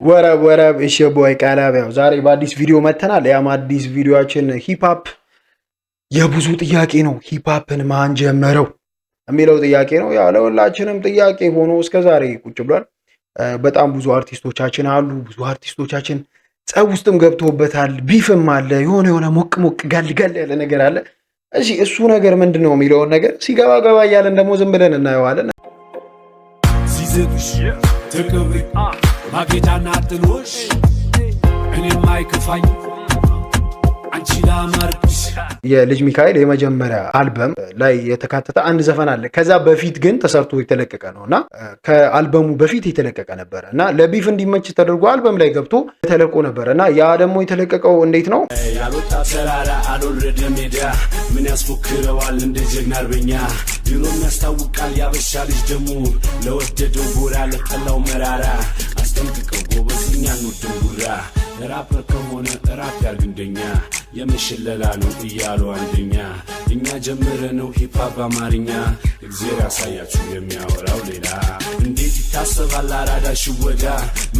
What up, what up, it's your boy ቃላብ። ያው ዛሬ በአዲስ ቪዲዮ መተናል። ያም አዲስ ቪዲዮአችን hip hop የብዙ ጥያቄ ነው። Hip hop ን ማን ጀመረው የሚለው ጥያቄ ነው። ያው ለሁላችንም ጥያቄ ሆኖ እስከ ዛሬ ቁጭ ብሏል። በጣም ብዙ አርቲስቶቻችን አሉ። ብዙ አርቲስቶቻችን ጸብ ውስጥም ገብቶበታል። Beef ም አለ። የሆነ የሆነ ሞቅ ሞቅ ጋል ጋል ያለ ነገር አለ። እሺ፣ እሱ ነገር ምንድን ነው የሚለውን ነገር ሲገባ ገባ እያለን ደግሞ ዝም ብለን እናየዋለን። ሲዝግሽ ትቅቢ ማጌጫና ጥሎሽ እኔም አይክፋኝ አንቺ ላማርብሽ። የልጅ ሚካኤል የመጀመሪያ አልበም ላይ የተካተተ አንድ ዘፈን አለ። ከዛ በፊት ግን ተሰርቶ የተለቀቀ ነው እና ከአልበሙ በፊት የተለቀቀ ነበረ እና ለ beef እንዲመች ተደርጎ አልበም ላይ ገብቶ ተለቆ ነበረ። እና ያ ደግሞ የተለቀቀው እንዴት ነው? ያልወጣ ተራራ አልወረደ ሜዳ፣ ምን ያስፎክረዋል እንደ ጀግና አርበኛ? ድሮም ያስታውቃል ያበሻ ልጅ ደሙ፣ ለወደደው ጎራ ለጠላው መራራ። አስጠንቅቀው ጎበዝ፣ እኛ አንወድም ጉራ። ራፐር ከሆነ ራፕ ያርግ እንደኛ፣ የምሽለላ ነው እያሉ አንደኛ። እኛ ጀምረ ነው hip hop አማርኛ፣ እግዜር ያሳያችሁ የሚያወራው ሌላ። እንዴት ይታሰባል አራዳ ሽወዳ?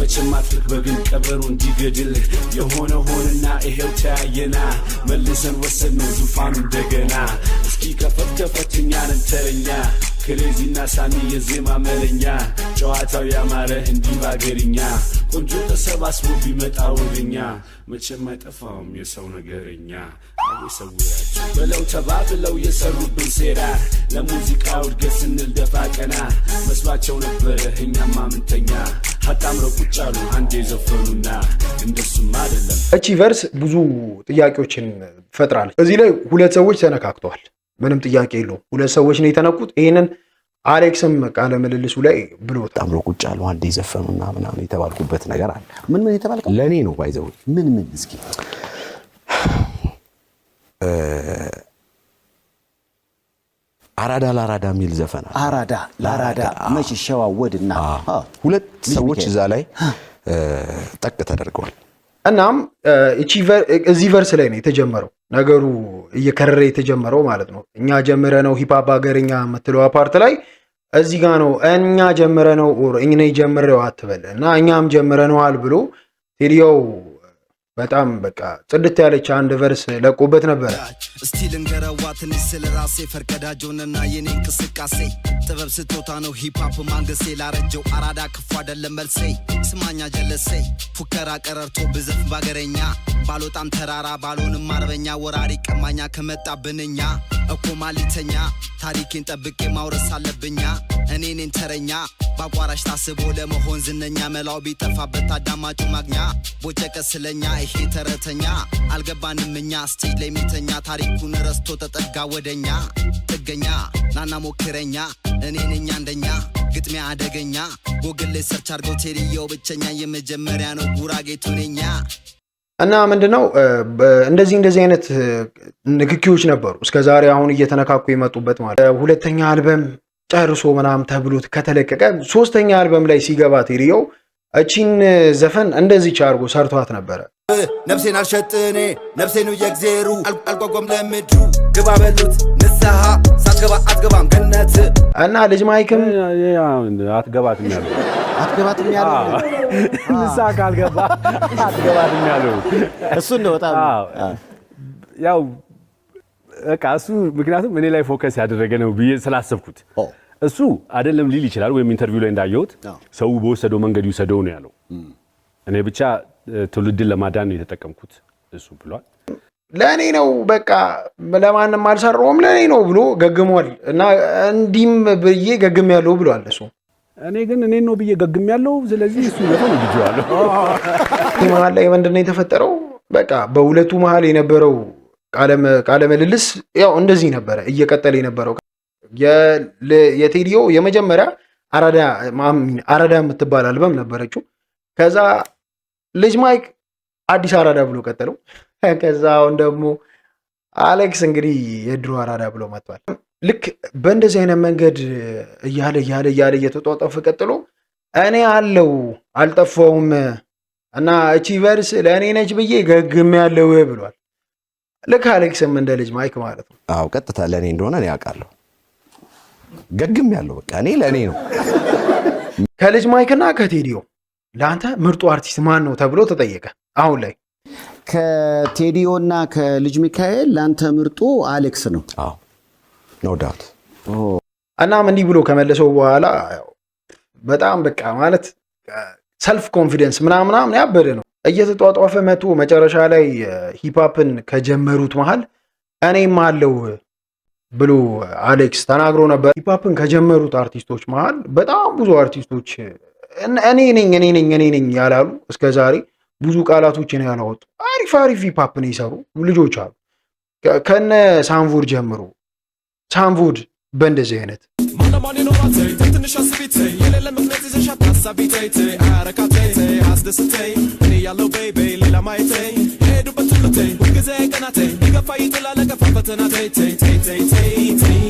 መቼም አትልክ በግን ቀበሮ እንዲገድል። የሆነ ሆንና ይሄው ተያየና፣ መልሰን ወሰድነው ዙፋኑ እንደገና። እስኪ ከፈት ከፈት፣ እኛንን ተረኛ፣ ክሬዚና ሳሚ የዜማ መለኛ፣ ጨዋታው ያማረ እንዲህ ባገርኛ፣ ቆንጆ ተሰባስቦ ቢመጣ ወደኛ፣ መቼም አይጠፋውም የሰው ነገረኛ። ሰውራቸው ብለው ተባብለው የሰሩብን ሴራ፣ ለሙዚቃው እድገት ስንል ደፋ ቀና መስሏቸው ነበረ። እኛማ ምንተኛ አጣምረው ቁጭ አሉ አንዴ ዘፈኑና፣ እንደሱም አይደለም። እቺ verse ብዙ ጥያቄዎችን ፈጥራለች። እዚህ ላይ ሁለት ሰዎች ተነካክተዋል። ምንም ጥያቄ የለውም። ሁለት ሰዎች ነው የተነኩት። ይህንን አሌክስም ቃለ ምልልሱ ላይ ብሎታል። አጣምሮ ቁጭ አሉ አንዴ ዘፈኑና ምናምን የተባልኩበት ነገር አለ። ምን ምን የተባልከው? ለእኔ ነው by the way። ምን ምን እስኪ? አራዳ ለአራዳ የሚል ዘፈን አለ። አራዳ ለአራዳ መች ይሸዋወድና። ሁለት ልጅ ሰዎች ሚካኤል። እዛ ላይ ጠቅ ተደርገዋል። እናም እዚህ verse ላይ ነው የተጀመረው ነገሩ፣ እየከረረ የተጀመረው ማለት ነው። እኛ ጀምረ ነው hip hop ሀገርኛ የምትለው part ላይ እዚህ ጋ ነው። እኛ ጀምረ ነው or እኔ ጀምሬው አትበል እና እኛም ጀምረነዋል ብሎ ቴዲዮው በጣም በቃ ጽድት ያለች አንድ verse ለቆበት ነበረ። እስቲ ልንገረዋ ትንሽ ስለ ራሴ፣ ፈርቀዳጅ ሆነና የኔ እንቅስቃሴ ጥበብ ስጦታ ነው hip hop ማንገሴ። ላረጀው አራዳ ክፉ አይደለም መልሴ። ስማኛ ጀለሴ፣ ፉከራ ቀረርቶ ብዘፍ ባገረኛ፣ ባልወጣም ተራራ ባልሆንም አርበኛ፣ ወራሪ ቀማኛ ከመጣብንኛ እኮ ማሊተኛ፣ ታሪኬን ጠብቄ ማውረስ አለብኛ። እኔ ነኝ ተረኛ በአቋራጭ ታስቦ ለመሆን ዝነኛ፣ መላው ቢጠፋበት አዳማጩ ማግኛ። ቦጨቀ ስለኛ ይሄ ተረተኛ፣ አልገባንም እኛ። Stage ላይ የሚተኛ ታሪኩን ረስቶ ተጠጋ ወደኛ ጥገኛ። ናና ሞክረኛ፣ እኔ ነኝ አንደኛ፣ ግጥሚያ አደገኛ። ጎግል ላይ search አድርገው፣ ቴዲየው ብቸኛ የመጀመሪያ ነው ጉራጌቱ ነኛ። እና ምንድነው፣ እንደዚህ እንደዚህ አይነት ንክኪዎች ነበሩ እስከ ዛሬ አሁን እየተነካኩ የመጡበት ማለት። ሁለተኛ አልበም ጨርሶ ምናምን ተብሎት ከተለቀቀ ሶስተኛ አልበም ላይ ሲገባ ቴዲየው እቺን ዘፈን እንደዚህ አድርጎ ሰርቷት ነበረ። ነፍሴን አልሸጥኔ ነፍሴኑ የእግዜሩ፣ አልጓጓም ለምድሩ። ግባ በሉት ንስሐ ሳትገባ አትገባም ገነት። እና ልጅ ማይክም አትገባትም ያለው። አትገባትም ያለው። ንስሐ ካልገባ አትገባትም ያለው። እሱን ነው በጣም። አዎ። ያው በቃ እሱ ምክንያቱም እኔ ላይ focus ያደረገ ነው ብዬ ስላሰብኩት እሱ አይደለም ሊል ይችላል። ወይም interview ላይ እንዳየሁት ሰው በወሰደው መንገድ ይውሰደው ነው ያለው። እኔ ብቻ ትውልድን ለማዳን ነው የተጠቀምኩት እሱ ብሏል። ለእኔ ነው፣ በቃ ለማንም አልሰራውም፣ ለእኔ ነው ብሎ ገግሟል። እና እንዲህም ብዬ ገግም ያለው ብሏል እሱ። እኔ ግን እኔን ነው ብዬ ገግም ያለው። ስለዚህ እሱ ዘፈን ወድጄዋለሁ። መሀል ላይ ምንድን ነው የተፈጠረው? በቃ በሁለቱ መሀል የነበረው ቃለ ምልልስ ያው እንደዚህ ነበረ እየቀጠለ የነበረው። የቴዲዮ የመጀመሪያ አራዳ የምትባል አልበም ነበረችው። ከዛ ልጅ ማይክ አዲስ አራዳ ብሎ ቀጠለው። ከዛ አሁን ደግሞ አሌክስ እንግዲህ የድሮ አራዳ ብሎ መጥቷል። ልክ በእንደዚህ አይነት መንገድ እያለ እያለ እያለ እየተጧጧፈ ቀጥሎ እኔ አለው አልጠፋውም እና እቺ verse ለእኔ ነች ብዬ ገግም ያለው ብሏል። ልክ አሌክስም እንደ ልጅ ማይክ ማለት ነው። አዎ፣ ቀጥታ ለእኔ እንደሆነ እኔ አውቃለሁ። ገግም ያለው በቃ እኔ ለእኔ ነው። ከልጅ ማይክ እና ከቴዲዮ ለአንተ ምርጡ አርቲስት ማን ነው ተብሎ ተጠየቀ። አሁን ላይ ከቴዲዮ እና ከልጅ ሚካኤል ለአንተ ምርጡ አሌክስ ነው። No doubt። እናም እንዲህ ብሎ ከመለሰው በኋላ ያው በጣም በቃ ማለት self confidence ምናምናምን ያበደ ነው። እየተጧጧፈ መቶ መጨረሻ ላይ hip hop ን ከጀመሩት መሃል እኔም አለው ብሎ አሌክስ ተናግሮ ነበር። Hip hop ን ከጀመሩት አርቲስቶች መሃል በጣም ብዙ አርቲስቶች እኔ ነኝ፣ እኔ ነኝ፣ እኔ ነኝ ያላሉ፣ እስከ ዛሬ ብዙ ቃላቶችን ያላወጡ አሪፍ አሪፍ hip hop ን የሰሩ ልጆች አሉ። ከነ ሳምቮድ ጀምሮ፣ ሳምቮድ በእንደዚህ አይነት ማለማን ይኖራት ትንሽ አስቢት፣ የሌለ ምክንያት ይዘሽ አታሳቢ፣ ተይ ተይ፣ አረካ ተይ ተይ፣ አስደስተይ እኔ ያለው baby ሌላ ማየተይ ሄዱበት ሁሉ ተይ፣ ሁልጊዜ ቀናተይ ይገፋ ይጥላል ለገፋ ፈተና፣ ተይ ተይ ተይ ተይ ተይ ተይ።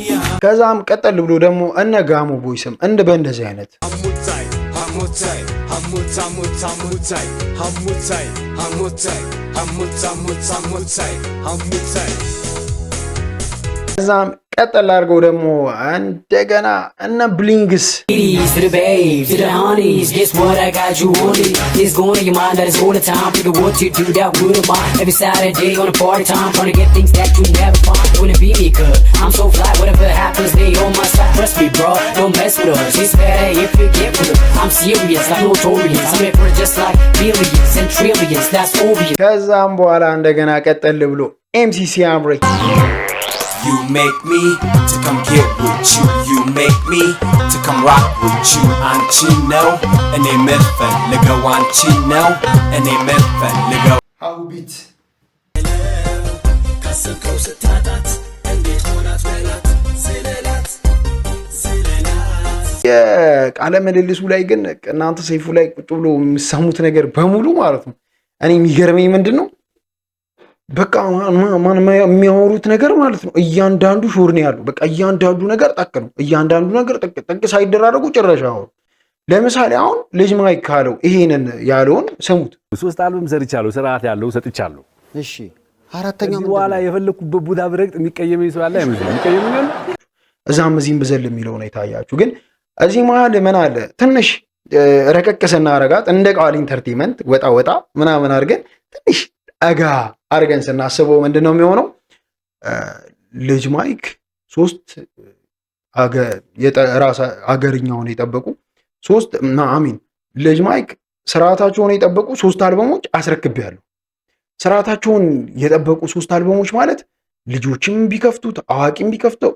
ከዛም ቀጠል ብሎ ደግሞ እነ ጋሞ ቦይስም በእንደዚህ አይነት አሙታይ አሙታይ አሙት አሙት አሙታይ አሙታይ አሙታይ አሙት አሙት አሙታይ አሙታይ። ከዛም ቀጠል አድርገው ደግሞ እንደገና እነ ብሊንግስ Ladies, to the babes, to the honeys. Guess what? I got you on it. It's going in your mind that is all the time. Figure what you do that wouldn't mind. Every Saturday on the party time, trying to get things that you never find. Wanna be me, 'cause I'm so fly. Whatever happens, they on my side. Trust me, bro. Don't mess with us. It's better if you get with us. I'm serious, I'm notorious. I'm here for just like billions and trillions. That's obvious. ከዛም በኋላ እንደገና ቀጠል ብሎ ኤምሲ ሲያምሬ። You make me to come get with you. You make me to come rock with you. አንቺ ነው እኔ የምፈልገው፣ አንቺ ነው እኔ የምፈልገው። ሀውቢት። ካሰብከው ስታጣት እንዴት ሆናት በላት፣ ስለላት ስለላት። የቃለ ምልልሱ ላይ ግን እናንተ ሰይፉ ላይ ቁጭ ብሎ የምሰሙት ነገር በሙሉ ማለት ነው። እኔ የሚገርመኝ ምንድን ነው፣ በቃ የሚያወሩት ነገር ማለት ነው። እያንዳንዱ ሹር ነው ያለው። በቃ እያንዳንዱ ነገር ጠቅ ነው። እያንዳንዱ ነገር ጠቅ ጠቅ ሳይደራረጉ ጭራሽ አወሩ። ለምሳሌ አሁን ልጅ ማይክ ካለው ይሄንን ያለውን ስሙት። ሶስት አልበም ሰርቻለሁ፣ ስርዓት ያለው ሰጥቻለሁ። እሺ፣ አራተኛው ከዚህ በኋላ የፈለኩበት ቦታ ብረግጥ የሚቀየመኝ ሰው ያለ አይመስለኝም። የሚቀየመኝ? እዛም እዚህም ብዘል የሚለው ነው የታያችሁ። ግን እዚህ መሀል ምን አለ? ትንሽ ረቀቅ ስናረጋት እንደ ቃል entertainment ወጣ ወጣ ምናምን አድርገን ትንሽ ጠጋ አድርገን ስናስበው ምንድን ነው የሚሆነው? ልጅ ማይክ ሶስት አገርኛውን የጠበቁ ሶስት፣ አሚን፣ ልጅ ማይክ ስርዓታቸውን የጠበቁ ሶስት አልበሞች አስረክቤያለሁ። ስርዓታቸውን የጠበቁ ሶስት አልበሞች ማለት ልጆችም ቢከፍቱት አዋቂም ቢከፍተው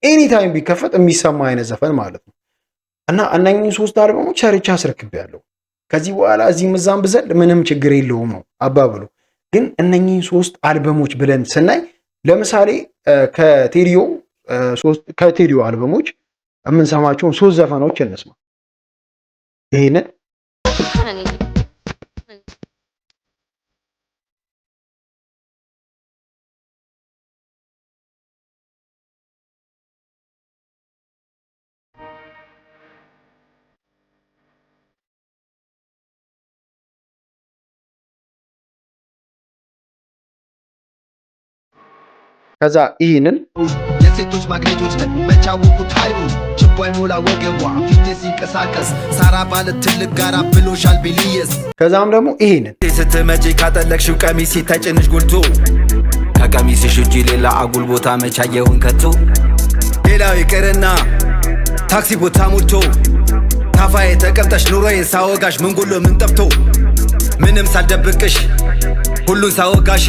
anytime ቢከፈት የሚሰማ አይነት ዘፈን ማለት ነው። እና እነኝህ ሶስት አልበሞች ሰርቼ አስረክቤያለሁ። ከዚህ በኋላ እዚህም እዛም ብዘል ምንም ችግር የለውም ነው አባብሎ። ግን እነኝህን ሶስት አልበሞች ብለን ስናይ ለምሳሌ ከቴዲዮ አልበሞች የምንሰማቸውን ሶስት ዘፈኖች እንስማ። ይሄንን፣ ከዛ ይህንን፣ የሴቶች ማግኔቶች ነን መቻወቁት ኃይሉ ችቦ አይሞላ ወገቧ ፊቴ ሲንቀሳቀስ ሳራ ባለ ትልቅ ጋራ ብሎሻል ቢልየስ። ከዛም ደግሞ ይሄንን። ስትመጪ ካጠለቅሽው ቀሚስ ሲታይ ጭንሽ ጎልቶ፣ ከቀሚስሽ ውጪ ሌላ አጉል ቦታ መቻየውን ከቶ። ሌላው ይቅርና ታክሲ ቦታ ሞልቶ ታፋዬ ተቀምጠሽ ኑሮዬን ሳወጋሽ ምን ጎሎ ምን ጠፍቶ፣ ምንም ሳልደብቅሽ ሁሉን ሳወጋሺ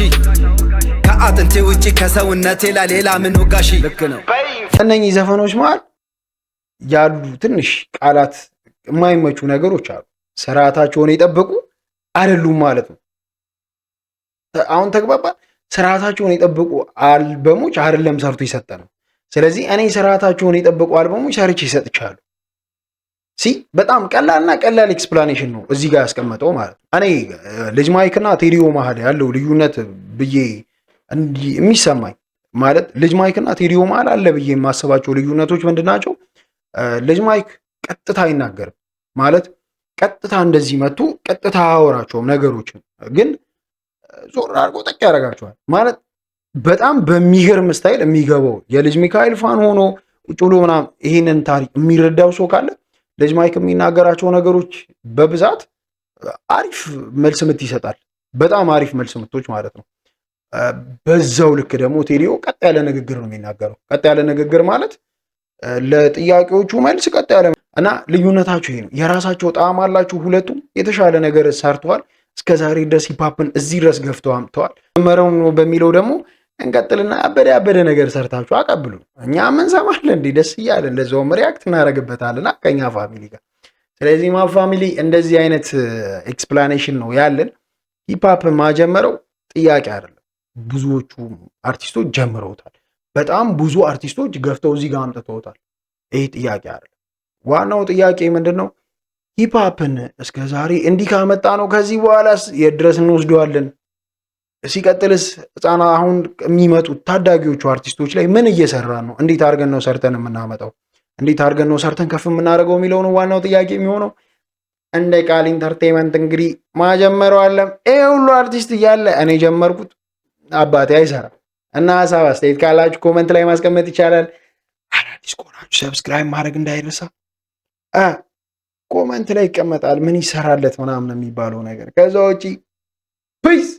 ከአጥንቴ ውጪ ከሰውነቴ ላይ ሌላ ምን ወጋሺ? ልክ ነው። እነኚህ ዘፈኖች መሃል ያሉ ትንሽ ቃላት የማይመቹ ነገሮች አሉ። ስርዓታቸውን የጠበቁ አይደሉም ማለት ነው። አሁን ተግባባን። ስርዓታቸውን የጠበቁ አልበሞች አይደለም ሰርቶ የሰጠ ነው። ስለዚህ እኔ ስርዓታቸውን የጠበቁ አልበሞች ሰርቼ ይሰጥቻለሁ። See፣ በጣም ቀላልና ቀላል explanation ነው እዚህ ጋር ያስቀመጠው ማለት ነው። እኔ ልጅ ማይክና ቴዲዮ መሀል ያለው ልዩነት ብዬ እንዲህ የሚሰማኝ ማለት ልጅ ማይክና ቴዲዮ መሀል አለ ብዬ የማስባቸው ልዩነቶች ምንድን ናቸው? ልጅ ማይክ ቀጥታ አይናገርም፣ ማለት ቀጥታ እንደዚህ መጥቶ ቀጥታ አያወራቸውም ነገሮችን፣ ግን ዞር አድርጎ ጠቅ ያደርጋቸዋል። ማለት በጣም በሚገርም style የሚገባው የልጅ ሚካኤል fan ሆኖ ቁጭ ብሎ ምናምን ይሄንን ታሪክ የሚረዳው ሰው ካለ ልጅ ማይክ የሚናገራቸው ነገሮች በብዛት አሪፍ መልስ ምት ይሰጣል። በጣም አሪፍ መልስ ምቶች ማለት ነው። በዛው ልክ ደግሞ ቴዲዮ ቀጥ ያለ ንግግር ነው የሚናገረው። ቀጥ ያለ ንግግር ማለት ለጥያቄዎቹ መልስ ቀጥ ያለ እና ልዩነታቸው ይሄ ነው። የራሳቸው ጣዕም አላቸው። ሁለቱም የተሻለ ነገር ሰርተዋል። እስከ ዛሬ ድረስ hip hop ን እዚህ ድረስ ገፍተው አምጥተዋል። መረው በሚለው ደግሞ እንቀጥልና አበደ ያበደ ነገር ሰርታችሁ አቀብሉ። እኛ ምን ሰማለን እንዲህ ደስ እያለን ለዛውም react እናደርግበታለን ከኛ family ጋር። ስለዚህ my family እንደዚህ አይነት explanation ነው ያለን። Hip hop ማጀመረው ጥያቄ አይደለም። ብዙዎቹ አርቲስቶች ጀምረውታል። በጣም ብዙ አርቲስቶች ገፍተው እዚህ ጋር አምጥተውታል። ይህ ጥያቄ አይደለም። ዋናው ጥያቄ ምንድን ነው? Hip hop ን እስከ ዛሬ እንዲህ ካመጣ ነው ከዚህ በኋላስ የት ድረስ እንወስደዋለን? ሲቀጥልስ ህፃና አሁን የሚመጡት ታዳጊዎቹ አርቲስቶች ላይ ምን እየሰራን ነው? እንዴት አድርገን ነው ሰርተን የምናመጣው? እንዴት አድርገን ነው ሰርተን ከፍ የምናደርገው የሚለው ነው ዋናው ጥያቄ የሚሆነው። እንደ ቃል Entertainment እንግዲህ ማጀመረው አለም ይሄ ሁሉ አርቲስት እያለ እኔ ጀመርኩት አባቴ አይሰራም። እና ሀሳብ አስተያየት ካላችሁ comment ላይ ማስቀመጥ ይቻላል። አዳዲስ ከሆናችሁ subscribe ማድረግ እንዳይረሳ። Comment ላይ ይቀመጣል ምን ይሰራለት ምናምን የሚባለው ነገር። ከዛ ውጪ peace.